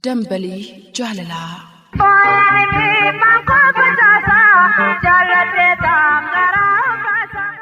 Dambalii jaalalaa.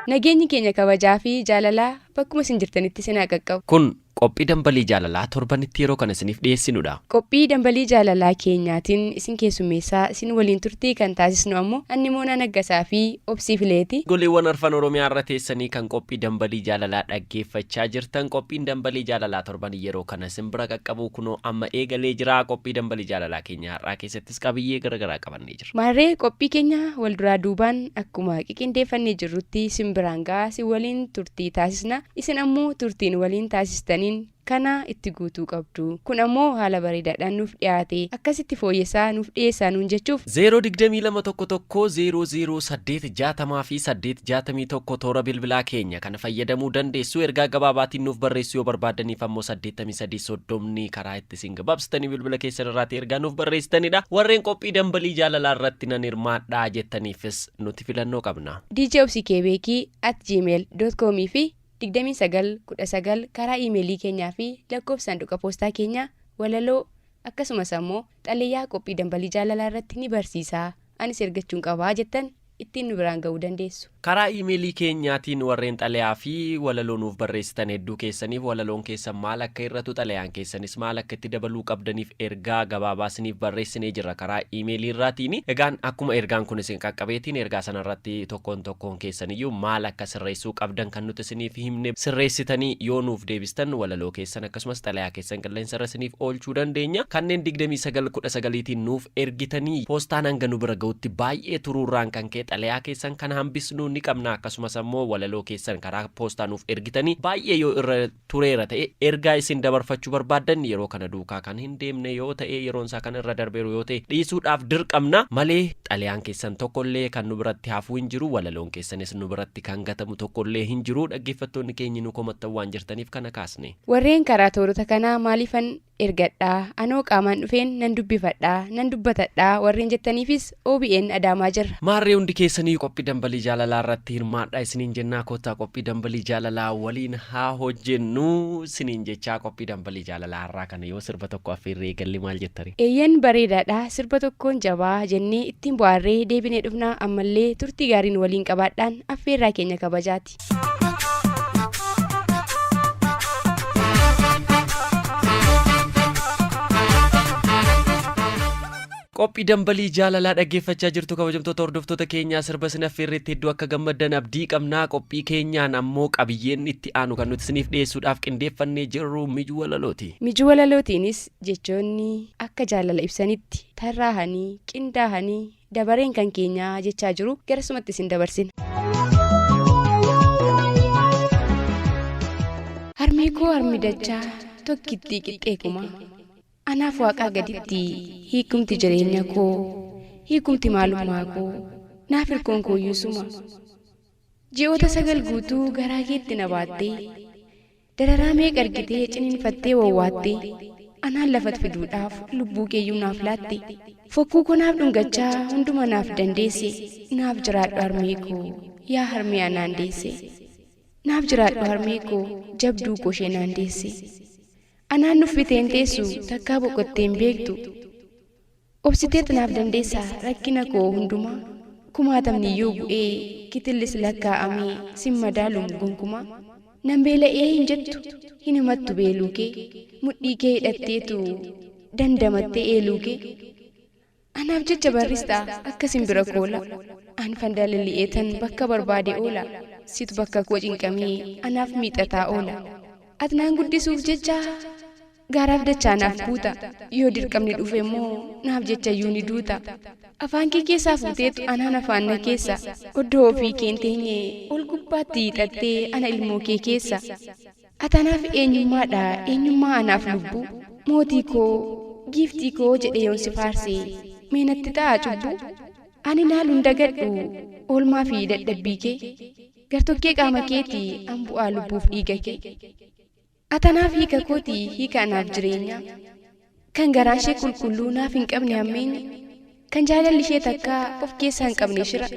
Nageenyi keenya kabajaa fi jaalalaa bakkuma isin jirtanitti isin haa qaqqabu. Kun qophii dambalii jaalalaa torbanitti yeroo kana isiniif dhiyeessinudha. Qophii dambalii jaalalaa keenyaatiin isin keessummeessaa isin waliin turtii kan taasisnu ammoo Anni Moonaa Naggasaa fi Obsii Fileeti. Goleewwan arfan Oromiyaa irra teessanii kan qophii dambalii jaalalaa dhaggeeffachaa jirtan, qophiin dambalii jaalalaa torban yeroo kana isin bira qaqqabu kunoo amma eegalee jira. Qophii dambalii jaalalaa keenya har'aa keessattis qabiyyee garaagaraa qabannee jirra. Maarree qophii keenya wal duraa duubaan akkuma qiqindeeffannee jirrutti isin biraan gahaa isin waliin turtii taasisna. Isin ammoo turtiin waliin taasistaniin kana itti guutuu qabdu. Kun ammoo haala bareedaadhaan nuuf dhiyaate akkasitti fooyyessaa nuuf dhiyeessaa nuun jechuuf 0 22 1 1 0 0 8 60 fi 8 61 toora bilbilaa keenya kana fayyadamuu dandeessu. Ergaa gabaabaatiin nuuf barreessuu yoo barbaadaniif ammoo 83 30 karaa itti isin gabaabsitanii bilbila keessan irraati ergaa nuuf barreessitanidha. Warreen qophii dambalii jaalalaa irratti nan hirmaadhaa jettaniifis nuti filannoo qabna. djobsikebeekii@gmail.com fi 29 19 karaa iimeelii keenyaa fi lakkoofsa saanduqa poostaa keenyaa walaloo akkasumas ammoo xalayaa qophii dambalii jaalalaa irratti ni barsiisaa anis ergachuun qabaa jettan ittiin nu biraan ga'uu dandeessu. Karaa iimeelii keenyaatiin warreen xalayaa fi walaloo nuuf barreessitan hedduu keessaniif walaloon keessan maal akka irratu, xalayaan keessanis maal akka itti dabaluu qabdaniif ergaa gabaabaa isiniif barreessinee jirra karaa iimeelii irraatiin. Egaan akkuma ergaan kun isin qaqqabeetiin ergaa sanarratti tokkoon tokkoon keessaniyyuu maal akka sirreessuu qabdan kan nuti isiniif himne sirreessitanii yoo nuuf deebistan walaloo keessan akkasumas xalayaa keessan qilleensa irra isiniif oolchuu dandeenya. Kanneen 29 19tiin nuuf ergitanii poostaan hanga nu bira ga'utti baay'ee turuurraan kan ka'e xalayaa keessan kan hambisnu ni qabna. Akkasumas ammoo walaloo keessan karaa poostaa nuuf ergitanii baay'ee yoo irra tureera ta'e ergaa isin dabarfachuu barbaaddan yeroo kana duukaa kan hin deemne yoo ta'e, yeroon isaa kan irra darbeeru yoo ta'e dhiisuudhaaf dirqamna malee xalayaan keessan tokkollee kan nu biratti hafuu hin jiru, walaloon keessanis nu biratti kan gatamu tokkollee hin jiru. Dhaggeeffattoonni keenya nu komattan waan jirtaniif kana kaasne. Warreen karaa toorota kanaa maaliifan ergadhaa, anoo qaamaan dhufeen nan dubbifadhaa, nan dubbatadhaa warreen jettaniifis OBN Adaamaa jirra. Maarree hundi keessanii qophii dambalii jaalalaa irratti hirmaadhaa isiniin jennaa. Kottaa qophii dambalii jaalalaa waliin haa hojjennu isiniin jechaa, qophii dambalii jaalalaa har'aa kana yoo sirba tokko affeerree eegalli maal jettani? Eeyyan, bareedaadha. Sirba tokkoon jabaa jennee ittiin bu'aarree deebinee dhufnaa. Ammallee turtii gaariin waliin qabaadhaan affeerraa keenya kabajaati. Qophii dambalii jaalalaa dhaggeeffachaa jirtu, kabajamtoota hordoftoota keenyaa. Sirba isin affeerreetti hedduu akka gammaddan abdii qabnaa. Qophii keenyaan ammoo qabiyyeen itti aanu kan nuti isiniif dhiyeessuudhaaf qindeeffannee jirru mijuu walalooti. Mijuu walalootiinis jechoonni akka jaalala ibsanitti tarraahanii qindaahanii dabareen kan keenyaa jechaa jiru, garasumatti isin dabarsina. Harmee koo, harmi dachaa tokkittii qixxee kumaa, anaaf waaqaa gaditti hiikumti jireenya koo, hiikumti maalummaa koo, naaf hirkoon kooyyuu suma. Ji'oota 9 guutuu garaa keetti na baattee, dararaa meeqa argitee, ciniinfattee, wawwaattee, anaan lafat fiduudhaaf lubbuu keeyyuu naaf laatte. Fokkuu koo naaf dhungachaa hunduma naaf dandeesse. Naaf jiraadhu harmee koo, yaa harmee anaan deesse. Naaf jiraadhu harmee koo, jabduu koo ishee naan deesse. Anaan nuffiteen teessu, takkaa boqotteen beektu. Obsiteet naaf dandeessa rakkina koo hundumaa. Kumaatamni iyyuu bu'ee kitillis lakkaa'amee sin madaaluun gonkumaa. Nan beela'ee hin jettu, hin himattu beeluu kee. Mudhii kee hidhatteetu dandamattee eeluu kee. Anaaf jecha barrista akka simbira koola. An fandalali'eetan bakka barbaade oola. Situ bakka koo cinqamee anaaf miixataa oola. Ati naan guddisuuf jecha gaaraaf dachaa naaf buuta. Yoo dirqamni dhufe immoo naaf jecha iyyuu ni duuta. Afaan kee keessaa fuuteetu anaan afaan na keessa. Oddoo ofii kee hin teenye ol gubbaatti hiixattee ana ilmoo kee keessa. Ati anaaf eenyummaadha, eenyummaa anaaf lubbuu. Mootii koo, giiftii koo jedhee yoon si faarse mee natti ta'a cubbuu? Ani naaluun dagadhu oolmaa fi dadhabbii kee. Gartokkee qaama keeti an bu'aa lubbuuf dhiiga kee. Ati anaaf hiika kooti, hiika anaaf jireenya. Kan garaan ishee qulqulluu naaf hin qabne hammeenya. Kan jaalalli ishee takkaa of keessaa hin qabne shira.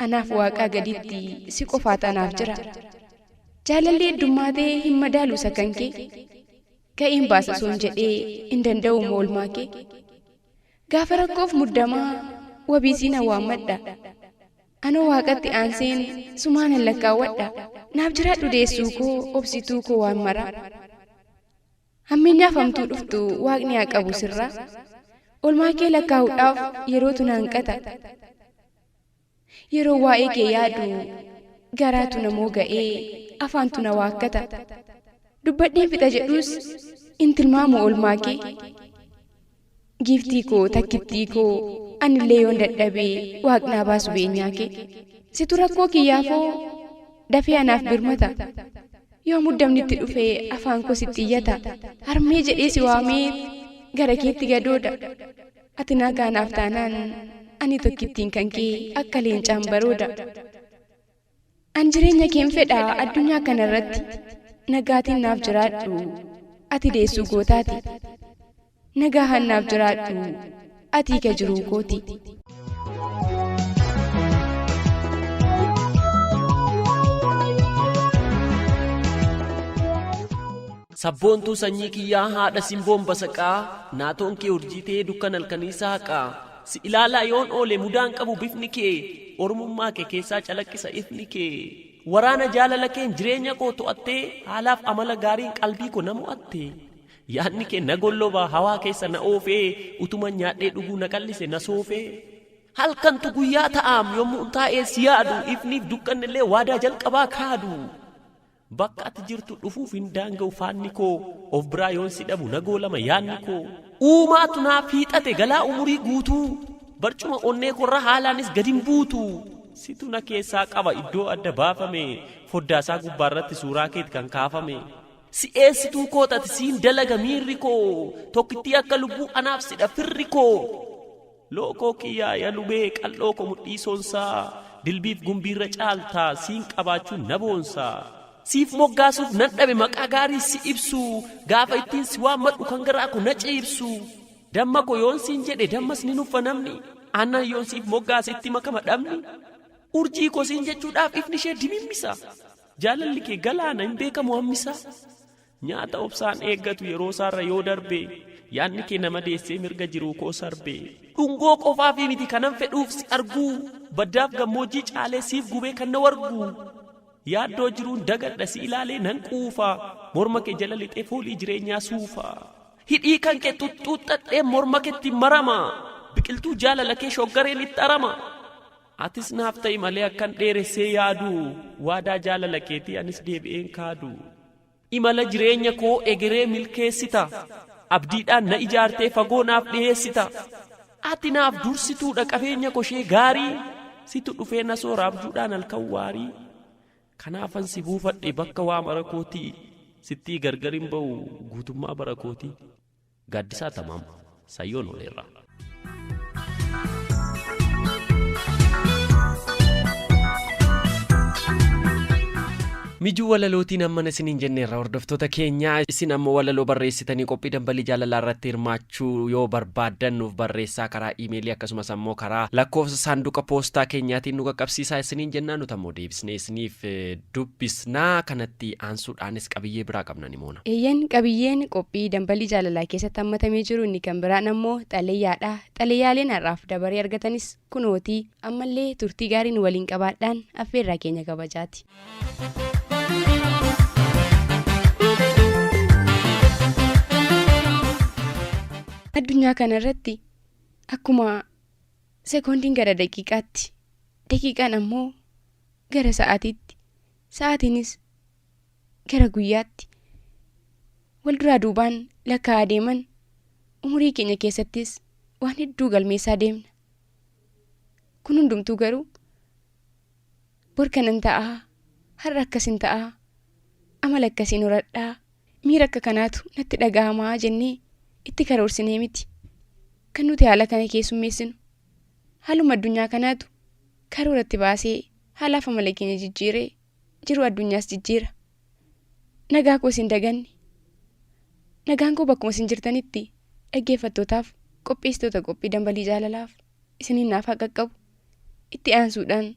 Anaaf waaqaa gaditti si qofaatu anaaf jira. Jaalalli heddummaatee hin madaalu isa kan kee. Ka'een baasa osoon jedhee hin danda'u oolmaa kee. Gaafa rakkoof muddamaa wabii siin awwaammadha. Anoo waaqatti aanseen sumaanan lakkaawwadha. Naaf jiraadhu deessuu koo obsituu koo waan mara. Hammeenyaaf hamtuu dhuftu waaqni haa qabu sirraa. Oolmaa kee lakkaa'uudhaaf yerootu na hanqata. Yeroo waa'ee kee yaadu garaatu na mooga'ee afaantu na waakkata. Dubbadheen fixa jedhus hin tilmaamu oolmaa kee. Giiftii koo takkittii koo anillee yoon dadhabee waaqnaa baasu beenyaa kee. Situ rakkoo kiyyaafoo dafee anaaf birmata. Yoo muddamni itti dhufee afaan koo sitti iyyata. Harmee jedhee si waamee gara keetti gadooda. Ati nagaa naaf taanaan ani tokkittiin kan kee akka leencaan barooda. An jireenya keen fedha addunyaa kanarratti nagaatiin naaf jiraadhu ati deessuu gootaati. Nagaan naaf jiraadhu ati ka jiruu kooti. Sabboontuu sanyii kiyyaa haadha simboon basaqaa naatoon kee urjii ta'ee dukkan halkanii saaqaa si ilaalaa yoon oole mudaan qabu bifni kee ormummaa kee keessaa calaqqisa ifni kee waraana jaalala keen jireenya koo to'attee haalaaf amala gaariin qalbii koo na mo'atte yaadni kee na gollobaa hawaa keessa na oofee utuma nyaadhee dhuguu na qallise na soofee halkantu guyyaa ta'aam yommuu taa'ee si yaadu ifniif dukkannillee waadaa jalqabaa kaadu. Bakka ati jirtu dhufuuf hin daanga'u faanni koo of biraa yoon si dhabu nagoo lama yaadni koo uumaatu naaf hiixate galaa umurii guutuu barcuma onnee korra haalaanis gadi hin buutu situ na keessaa qaba iddoo adda baafame foddaasaa gubbaarratti suuraa keeti kan kaafame si eessituu kootati siin dalaga miirri koo tokkittii akka lubbuu anaaf sidha firri koo lookoo kiyyaa ya lubee qal'oo ko mudhii soonsaa dilbiif gumbiirra caaltaa siin qabaachuun na boonsaa. Siif moggaasuuf nan dhabe maqaa gaarii si ibsu gaafa ittiin si waammadhu kan garaa ko na ciibsu damma ko yoon siin jedhe dammas ni nuffa namni aannan yoon siif moggaase itti makama dhabni urjii ko siin jechuudhaaf ifni ishee dimimmisa jaalalli kee galaana hin beekamu hammisa nyaata obsaan eeggatu yeroo isaarra yoo darbe yaadni kee nama deessee mirga jiruu koo sarbe dhungoo qofaafi miti kanan fedhuuf si arguu baddaaf gammoojjii caalee siif gubee kan na wargu yaaddoo jiruun dagadha si ilaalee nan quufa morma kee jala lixee foolii jireenyaa suufa hidhii kan kee xuxxuuxxadhee morma keetti marama biqiltuu jaalala kee shoggareen itti arama atis naaf ta'i malee akkan dheeressee yaadu waadaa jaalala keetii anis deebi'een kaadu imala jireenya koo egeree milkeessita abdiidhaan na ijaartee fagoo naaf dhiyeessita ati naaf dursituudha qabeenya koshee gaarii situ dhufee na soora abjuudhaan halkan waarii kanaafan si buufadhe bakka waa mara kootii sittii gargar hin ba'u guutummaa bara kootii. Gaaddisaa Tamaam Sayyoon Oleerraa. Mijuu walalootiin ammana isiniin jenneerra hordoftoota keenyaa isin ammoo walaloo barreessitanii qophii dambalii jaalalaa irratti hirmaachuu yoo barbaaddan nuuf barreessaa karaa iimeelii akkasumas ammoo karaa lakkoofsa saanduqa poostaa keenyaatiin nu qaqqabsiisaa isiniin jennaa nuti ammoo deebisnee isiniif dubbisnaa kanatti aansuudhaanis qabiyyee biraa qabna ni moona. Eeyyan qabiyyeen qophii dambalii jaalalaa keessatti hammatamee jiru inni kan biraan ammoo xalayyaadha. Xalayyaaleen har'aaf dabaree argatanis kunootii ammallee turtii gaariin waliin qabaadhaan affeerraa keenya kabajaati. Addunyaa kanarratti akkuma sekoondiin gara daqiiqaatti, daqiiqaan ammoo gara sa'aatiitti, sa'aatiinis gara guyyaatti wal duraa duubaan lakkaa'aa deeman umurii keenya keessattis waan hedduu galmeessaa deemna. Kun hundumtuu garuu bor kanan ta'aa, har'a akkasin ta'aa, amala akkasiin horadhaa, miira akka kanaatu natti dhaga'amaa jennee itti karoorsinee miti. Kan nuti haala kana keessummeessinu haaluma addunyaa kanaatu karooratti baasee haalaaf amala keenya jijjiiree jiru addunyaas jijjiira. Nagaa koo isin daganne. Nagaan koo bakkuma isin jirtanitti dhaggeeffattootaaf qopheessitoota qophii dambalii jaalalaaf isiniin naaf haa qaqqabu. Itti aansuudhaan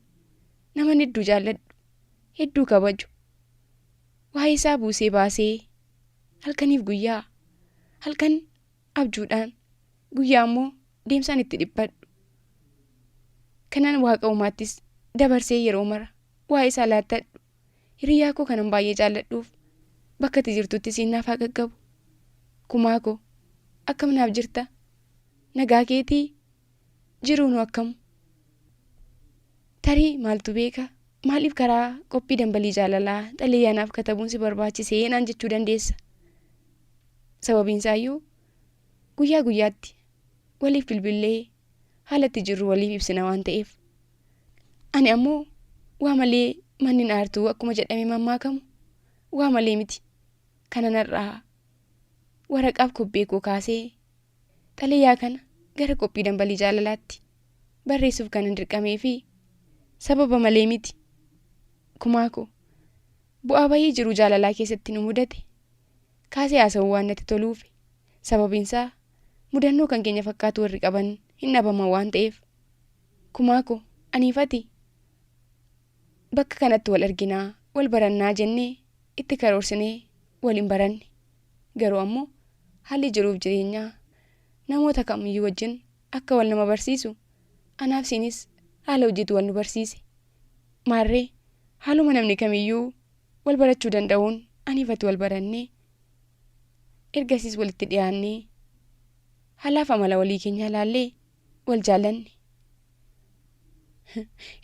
naman hedduu jaalladhu, hedduu kabaju. Waa'ee isaa buusee baasee Halkaniif guyyaa, halkan abjuudhaan, guyyaa immoo deemsaan itti dhiphadhu. Kanan waaqa uumaattis dabarsee yeroo mara waa'ee isaa laattadhu. Hiriyaa koo kanan baay'ee jaalladhuuf bakka ati jirtutti siin naaf haa qaqqabu. Kumaa koo akkam naaf jirta? Nagaa keetii? Jiruunoo akkam? Tarii maaltu beeka maaliif karaa qophii dambalii jaalalaa xalayaa naaf katabuun si barbaachisee naan jechuu dandeessa. Sababiin isaayyuu guyyaa guyyaatti waliif bilbillee haala itti jirru waliif ibsina waan ta'eef. Ani ammoo waa malee manni hin aartuu akkuma jedhamee mammaakamu waa malee miti. Kanan har'aa waraqaaf kobbee koo kaasee xalayaa kana gara qophii dambalii jaalalaatti barreessuuf kanan dirqamee fi sababa malee miti. Kumaa koo bu'aa bayii jiruu jaalalaa keessatti nu mudate kaasee haasa'uu waan natti toluuf sababiinsaa mudannoo kan keenya fakkaatu warri qaban hin dhabaman waan ta'eef. Kumaa koo aniif ati bakka kanatti wal arginaa wal barannaa jennee itti karoorsinee wal hin baranne. Garuu ammoo haalli jiruuf jireenyaa namoota kamiyyuu wajjin akka wal nama barsiisu anaaf siinis haala hojiitu wal nu barsiise. Maarree haaluma namni kamiyyuu wal barachuu danda'uun aniif ati wal barannee ergasiis walitti dhiyaannee haalaaf amala walii keenyaa ilaallee wal jaallanne.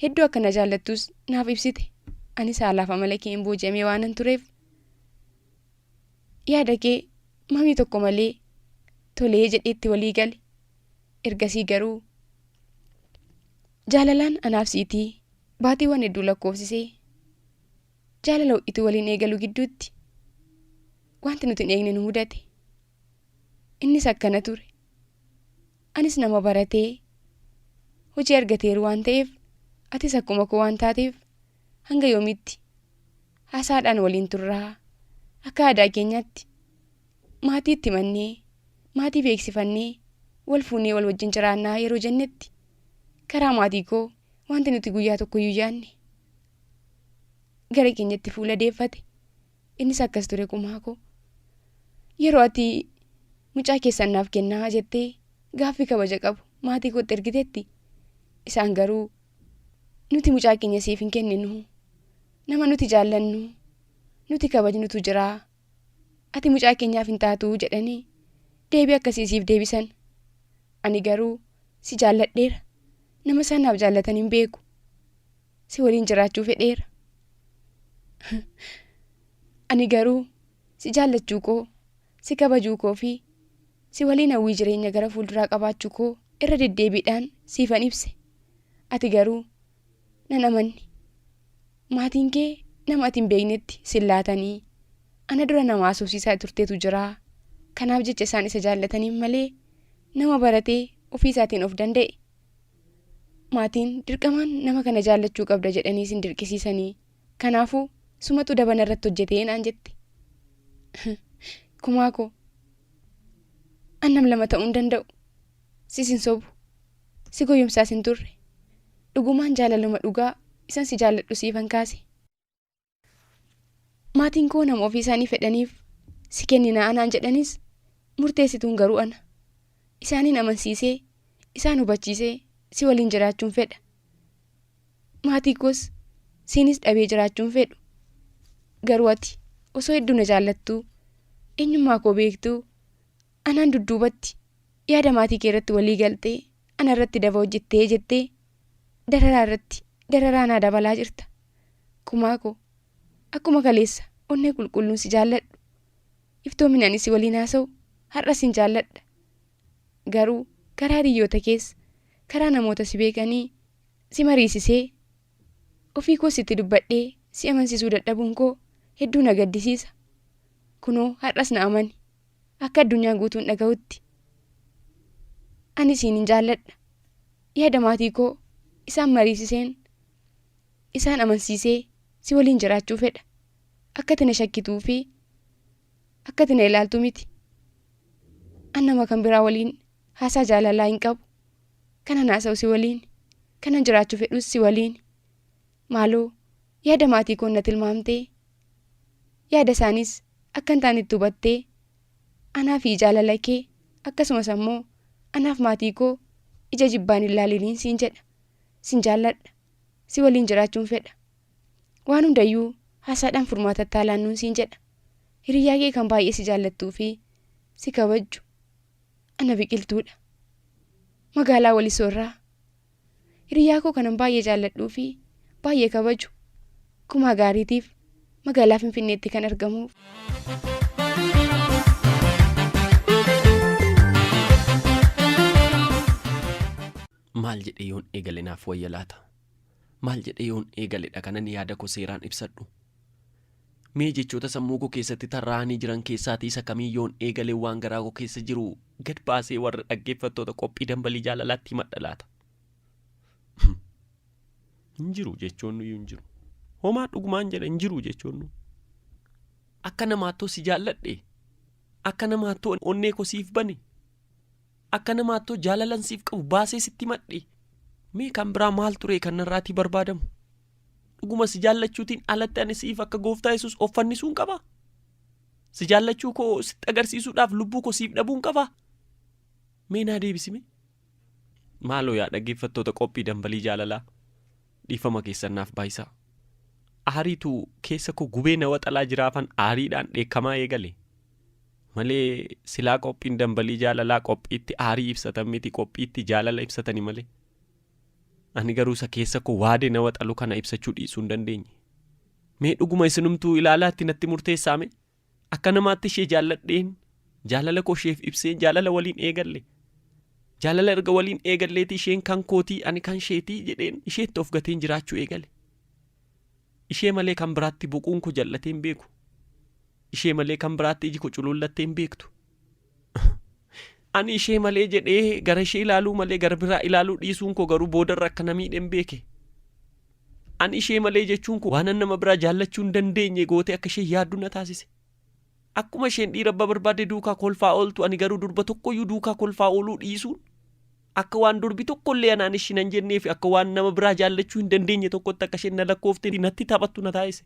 Hedduu akka na jaallattus naaf ibsite. Anis haalaaf amala keen booji'amee waanan tureef yaada kee mamii tokko malee tolee jedheetti walii gale. Ergasii garuu jaalalaan anaaf siitii baatiiwwan hedduu lakkoofsisee jaalala ho'ituu waliin eegalu gidduutti wanti nuti hin eegne nu mudate. Innis akkana ture. Anis nama baratee hojii argateeru waan ta'eef atis akkuma koo waan taateef hanga yoomitti haasaadhaan waliin turraa akka aadaa keenyaatti maatii itti mannee maatii beeksifannee wal fuunee wal wajjin jiraannaa yeroo jennetti karaa maatii koo wanti nuti guyyaa tokkoyyuu yaadne gara keenyatti fuula deeffate. Innis akkas ture kumaa koo. Yeroo ati mucaa keessan naaf kennaa jettee gaaffii kabaja qabu maatii kootti ergitetti isaan garuu nuti mucaa keenya siif hin kenninu, nama nuti jaallannu, nuti kabajnutu jira, ati mucaa keenyaaf hin taatu jedhanii deebii akkasii siif deebisan. Ani garuu si jaalladheera. Nama isaan naaf jaallatan hin beeku. Si waliin jiraachuu fedheera. Ani garuu si jaallachuu koo, si kabajuu koo fi si waliin hawwii jireenya gara fuulduraa qabaachuu koo irra deddeebiidhaan siifan ibse. Ati garuu nan amanne. Maatiin kee nama ati hin beeknetti sin laatanii ana dura nama haasofsiisaa turteetu jira. Kanaaf jecha isaan isa jaallataniif malee nama baratee ofii isaatiin of danda'e. Maatiin dirqamaan nama kana jaallachuu qabda jedhanii sin dirqisiisanii. Kanaafuu sumatu dabana irratti hojjetee naan jette. Kumaa koo an nam lama ta'uu hin danda'u. Sis hin sobu. Si goyyomsaas hin turre. Dhugumaan jaalaluma dhugaa isan si jaalladhu siifan kaase. Maatiin koo nama ofii isaanii fedhaniif si kenninaa anaan jedhanis murteessituun garuu ana. Isaaniin amansiisee isaan hubachiisee si waliin jiraachuun fedha. Maatii koos siinis dhabee jiraachuun fedhu. Garuu ati osoo hedduu na jaallattuu eenyummaa koo beektuu anaan dudduubatti yaada maatii kee irratti walii galtee ana irratti daba hojjettee jettee dararaa irratti dararaa naa dabalaa jirta. Kumaa koo akkuma kaleessa onnee qulqulluun si jaalladhu. Iftoominaan ani si waliin haasa'u har'a sin jaalladha. Garuu karaa hiriyoota keessa karaa namoota si beekanii si mariisisee ofii koo sitti dubbadhee si amansiisuu dadhabuun koo hedduu na gaddisiisa. Kunoo har'as na amani. Akka addunyaan guutuun dhaga'utti. Ani siin hin jaalladha. Yaada maatii koo isaan mariisiseen isaan amansiisee si waliin jiraachuu fedha. Akka ati na shakkituu fi akka ati na ilaaltu miti. An nama kan biraa waliin haasaa jaalalaa hin qabu. Kanan haasa'u si waliin. Kanan jiraachuu fedhus si waliin. Maaloo yaada maatii koo na tilmaamtee yaada isaanis akka hin taanetti hubattee Anaa fi jaalala kee akkasumas ammoo anaaf maatii koo ija jibbaan hin laaliniin siin jedha. Sin jaalladha. Si waliin jiraachuun fedha. Waan hundayyuu haasaadhaan furmaatatti haa laannuun siin jedha. Hiriyyaa kee kan baay'ee si jaallattuu fi si kabajju ana Biqiltuudha. Magaalaa Walisoo irraa. Hiriyyaa koo kanan baay'ee jaalladhuu fi baay'ee kabaju Kumaa Gaariitiif magaalaa Finfinneetti kan argamuuf. Maal jedhee yoon eegale naaf wayya laata? Maal jedhee yoon eegaledha kanan yaada koo seeraan ibsadhu? Mee jechoota sammuu koo keessatti tarraa'anii jiran keessaatii isa kamiin yoon eegale waan garaa koo keessa jiru gad baasee warra dhaggeeffattoota qophii dambalii jaalalaatti himadha laata? Hin jiru jechoonni iyyuu hin jiru. Homaa dhugumaan jedha hin jiru jechoonni. Akka namaattoo si jaalladhe. Akka namaattoo onnee koo siif bane. Akka namaattoo jaalalan siif qabu baasee sitti himadhe. Mee kan biraa maal ture kan narraatii barbaadamu? Dhuguma si jaallachuutiin alatti ani siif akka gooftaa Yesuus of fannisuun qaba? Si jaallachuu koo sitti agarsiisuudhaaf lubbuu koo siif dhabuun qabaa? Mee naa deebisi mee. Maaloo yaa dhaggeeffattoota qophii dambalii jaalalaa dhiifama keessan naaf baay'isaa. Aariitu keessa koo gubee na waxalaa jiraafan aariidhaan dheekkamaa eegale. Malee silaa qophiin dambalii jaalalaa qophiitti aarii ibsatan miti qophiitti jaalala ibsatani malee. Ani garuu isa keessa koo waadee na waxalu kana ibsachuu dhiisuu hin dandeenye. Mee dhuguma isinumtuu ilaalaatti natti murteessaame. Akka namaatti ishee jaalladheen, jaalala koo isheef ibseen jaalala waliin eegalle. Jaalala erga waliin eegalleetii isheen kan kootii ani kan isheetii jedheen isheetti of gateen jiraachuu eegale. Ishee malee kan biraatti boquun koo jal'atee hin beeku. Ishee malee kan biraatti iji koo culuullattee hin beektu. Ani ishee malee jedhee gara ishee ilaaluu malee gara biraa ilaaluu dhiisuun koo garuu boodarra akka na miidhen beeke. Ani ishee malee jechuun koo waanan nama biraa jaallachuu hin dandeenye gootee akka isheen yaaddu na taasise. Akkuma isheen dhiira abbaa barbaadde duukaa kolfaa ooltu ani garuu durba tokkoyyuu duukaa kolfaa ooluu dhiisuun akka waan durbi tokkollee anaan ishi nan jennee fi akka waan nama biraa jaallachuu hin dandeenye tokkotti akka isheen na lakkooftee natti taphattu na taasise.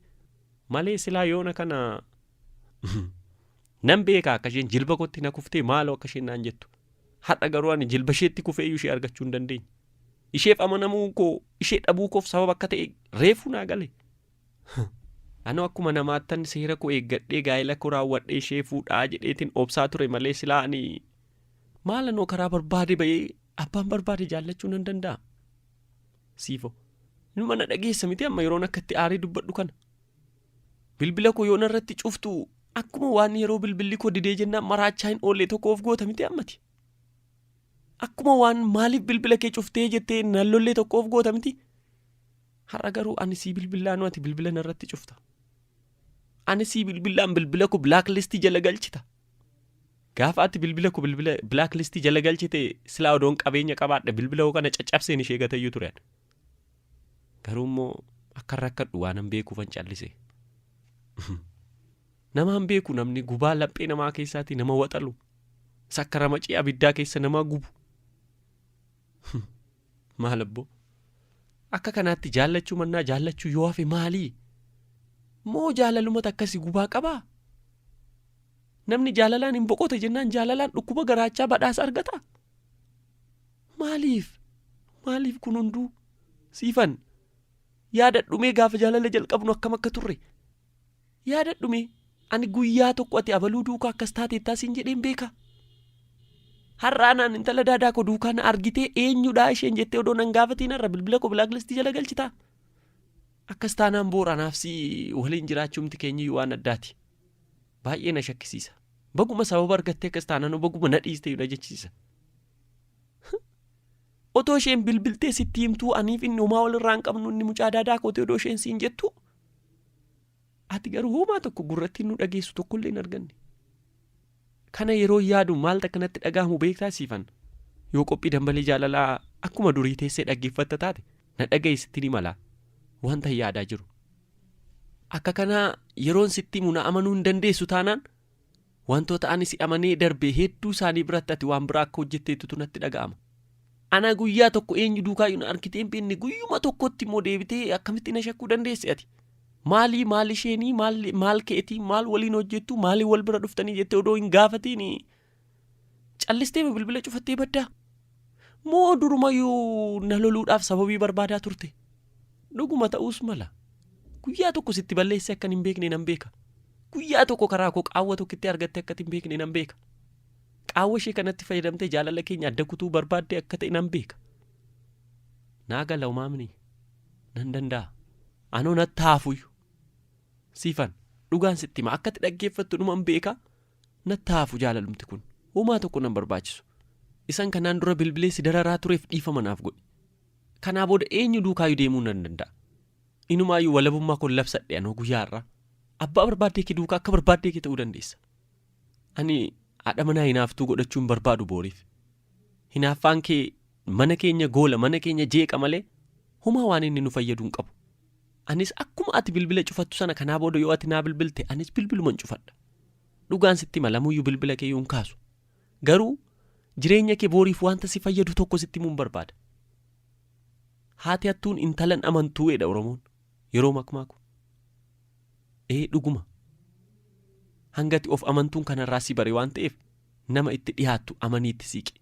Malee silaa yoona kana nan beeka akka isheen jilba kootti na kuftee maaloo akka isheen naan jettu. Har'a garuu ani jilba isheetti kufee iyyuu ishee argachuu hin dandeenye. Isheef amanamuu koo ishee dhabuu koof sababa akka ta'e reefuu naa gale. Anoo akkuma namaattan seera koo eeggadhee gaa'ela koo raawwadhee ishee fuudhaa jedheetiin obsaa ture malee silaa ani maal anoo karaa barbaade ba'ee abbaan barbaade jaallachuu nan danda'a. Siifo. Inuma na dhageessa miti amma yeroon akka itti aaree dubbadhu kana. Bilbila koo yoo narratti cuftu akkuma waan yeroo bilbilli koo didee jennaan maraachaa hin oolle tokko of goota miti ammati. Akkuma waan maaliif bilbila kee cuftee jettee nan lollee tokko of goota miti. Har'a garuu ani sii bilbillaanu ati bilbila narratti cufta. Ani sii bilbillaan bilbila koo black listii jala galchita. Gaafa ati bilbila koo bilbila black listii jala galchite silaa odoon qabeenya qabaadhe bilbila koo kana caccabseen ishee gatayyuu ture. Garuu immoo akkan rakkadhu waanan beekuufan callise. Namaan beeku namni gubaa laphee namaa keessaatii nama waxalu. Isa akka ramacii abiddaa keessa namaa gubu. Maal abboo? Akka kanaatti jaallachuu mannaa jaallachuu yoo hafe maalii? Moo jaalalumatu akkasi gubaa qabaa? Namni jaalalaan hin boqote jennaan jaalalaan dhukkuba garaachaa badhaasa argataa? Maaliif? Maaliif kun hunduu? Siifan, yaadadhu mee gaafa jaalala jalqabnu akkam akka turre. Yaadadhu mee, ani guyyaa tokko ati abaluu duukaa akkas taateettaa siin jedheen beekaa? Har'a anaan intala daadaa koo duukaa na argitee eenyudhaa isheen jettee odoo nan gaafatiin har'a bilbila koo bilaaklistii jala galchitaa? Akkas taanaan boor anaaf si waliin jiraachuumti keenyiyyuu waan addaati. Baay'ee na shakkisiisa. Baguma sababa argattee akkas taanaan baguma na dhiistee na jechisiisa. Otoo isheen bilbiltee sitti himtuu aniif inni homaa walirraa hin qabnu inni mucaa daadaa kooti odoo isheen siin jettu ati garuu homaa tokko gurratti nu dhageessu tokkollee hin arganne. Kana yeroo yaadu maaltu akka natti dhaga'amu beektaa siifan? Yoo qophii dambalii jaalalaa akkuma durii teessee dhaggeeffatta taate na dhaga'i sitti ni mala wanta yaadaa jiru. Akka kanaa yeroon sitti himu na amanuu hin dandeessu taanaan wantoota ani si amanee darbe hedduu isaanii biratti ati waan biraa akka hojjetteettutu natti dhaga'ama. Ana guyyaa tokko eenyu duukaayyuu na argitee hin beekne guyyuma tokkotti immoo deebitee akkamitti na shakkuu dandeesse ati? Maalii maal isheenii maal keetii maal waliin hojjettu maalii wal bira dhuftanii jettee odoo hin gaafatiin callistee bilbila cufattee baddaa? Moo durumayyuu na loluudhaaf sababii barbaadaa turte? Dhuguma ta'uus mala. Guyyaa tokko sitti balleesse akkan hin beekne nan beeka. Guyyaa tokko karaa koo qaawwa tokkitti argatte akka hin beekne nan beeka. Qaawwa ishee kanatti fayyadamtee jaalala keenya adda kutuu barbaadde akka ta'e nan beeka. Naa gala umaamni nan danda'a. Anoo natti haafuyyu. Siifan dhugaan sitti hima akkatti dhaggeeffattu dhuman beeka. Natti haafu jaalalumti kun. Homaa tokko nan barbaachisu. Isan kanaan dura bilbilee si dararaa tureef dhiifama naaf godhi. Kanaa booda eenyu duukaayyuu deemuu nan danda'a. Inumaayyuu walabummaa koo labsadhe anoo guyyaa har'aa. Abbaa barbaaddee kee duukaa akka barbaaddee kee ta'uu dandeessa. Ani haadha manaa hinaaftuu godhachuu hin barbaadu booriif. Hinaaffaan kee mana keenya goola mana keenya jeeqa malee homaa waan inni nu fayyadu hin qabu. Anis akkuma ati bilbila cufattu sana kanaa booda yoo ati naa bilbilte anis bilbiluman cufadha. Dhugaan sitti hima lamuyyuu bilbila kee hin kaasu. Garuu jireenya kee booriif wanta si fayyadu tokko sitti himuun barbaada. Haati hattuun intalan amantuu jedha Oromoon yeroo makmaaku. Ee dhuguma. Hangati of amantuun kanarraa si bare waan ta'eef nama itti dhiyaattu amaniitti siiqe.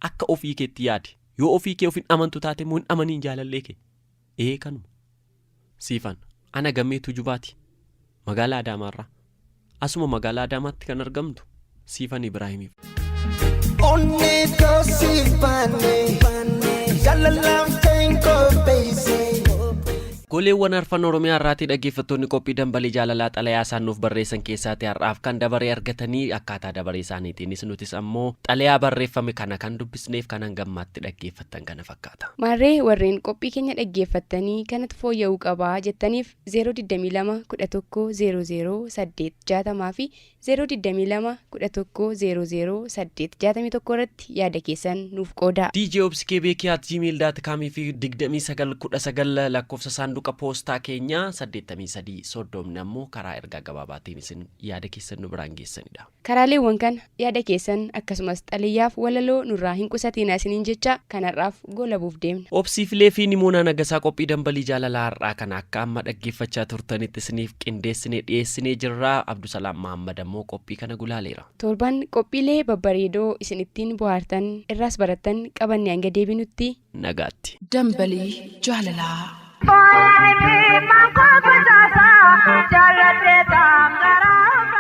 Akka ofii keetti yaadi. Yoo ofii kee of hin amantu taate immoo hin amaniin jaalallee kee. Ee kanuma. Siifan ana Gammee Tujubaati. Magaalaa Adaamaarraa. Asuma magaalaa Adaamaatti kan argamtu Siifan Ibraahimiif. Onnee toosiif baanne jaalalaaf ta'in qopheesse. Goleewwan arfan Oromiyaa irraatii dhaggeeffattoonni qophii dambalii jaalalaa xalayaa isaan nuuf barreessan keessaati har'aaf kan dabaree argatanii akkaataa dabaree isaaniitiinis nutis ammoo xalayaa barreeffame kana kan dubbisneef kan hangammaatti dhaggeeffattan kana fakkaata. Maarree warreen qophii keenya dhaggeeffattanii kanatti fooyya'uu qabaa jettaniif 022 11 00 860 fi 022 11 00 861 irratti yaada keessan nuuf qoodaa. DJ Obsikee Beekii at gmail.com fi 2919 lakkoofsa saanduqa poostaa keenyaa 83 30 ammoo karaa ergaa gabaabaatiin isin yaada keessan nu biraan geessanidha. Karaaleewwan kana yaada keessan akkasumas xalayyaaf walaloo nurraa hin qusatinaa isiniin jecha kanarraaf goolabuuf deemna. Obsiifilee fi Nimoonaa Nagasaa qophii dambalii jaalalaa har'aa kana akka amma dhaggeeffachaa turtanitti isiniif qindeessinee dhiyeessinee jirra. Abdusalaam Mahammad ammoo qophii kana gulaaleera. Torban qophiilee babbareedoo isin ittiin bohaartan irraas barattan qabannee hanga deebinutti Nagaatti. Dambalii jaalalaa. Jaalladhee taangara.